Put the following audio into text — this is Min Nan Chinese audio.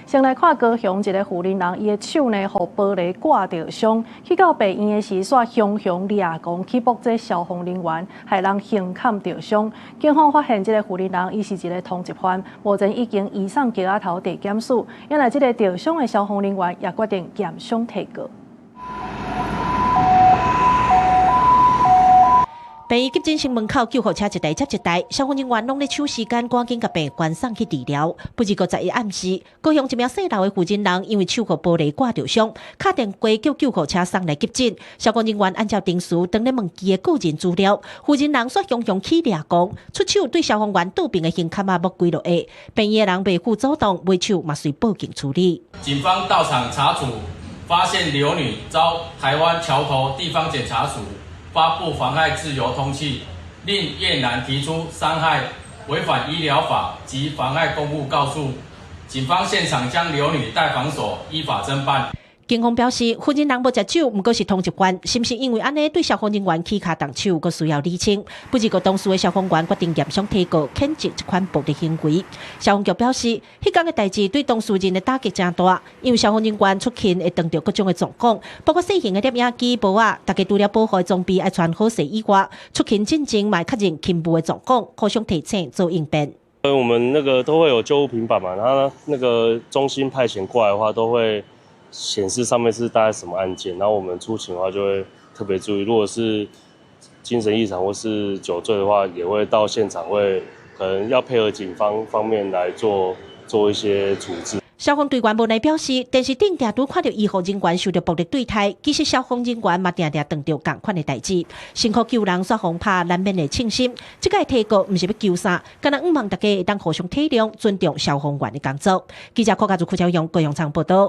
先來看高雄一个婦人人，伊的手呢，予玻璃割著傷，去到病院的時，煞雄雄掠狂去搏這消防人員，害人胸坎著傷。警方發現這个婦人人，伊是一个通緝犯，目前已經移送橋仔頭地檢署。原來這个著傷的消防人員也決定驗傷提告。病院急診室門口救護車一台接一台，消防人員攏咧搶時間，趕緊共病患送去治療。不過11暗時，高雄一名姓劉的婦人人因為手予玻璃割著傷，敲電話叫救護車送來急診。消防人員按照程序，當咧問伊的個人資料，婦人人煞雄雄起掠狂，出手對消防員倒爿的胸坎仔摸幾落下，病院的人袂赴阻擋，尾手嘛隨報警處理。警方到場查處，發現劉女遭台灣橋頭地方檢察署發布妨害自由通緝令，驗男提出傷害違反醫療法及妨害公務告訴，警方現場將劉女帶防所依法偵辦。警方表示，婦人人無食酒，毋過是通緝犯，是毋是因為按呢對消防人員起跤動手，閣需要釐清。不過當事的消防員決定驗傷提告，譴責這款暴力行為。消防局表示，彼工的代誌對當事人的打擊誠大，因為消防人員出勤會碰著各種的狀況，包括細型的攝影機、帽仔，大家除了保護裝備愛穿好勢以外，出勤進前嘛會確認勤務的狀況，互相提醒做應變。我們那個都會有救護平板嘛，然後那個中心派遣過來的話，都會顯示上面是大概什麼案件，然後我們出勤的話就會特別注意，如果是精神異常或是酒醉的話，也會到現場會可能要配合警方方面來做一些處置。消防隊員無奈表示，電視頂定拄看著醫護人員受著暴力對待，其實消防人員嘛定定碰著仝款的代誌，辛苦救人煞予拍，難免會凊心。這擺提告毋是欲求啥，干焦向望大家會當互相體諒，尊重消防員的工作。記者柯家祖、柯超勇、高雄場報道。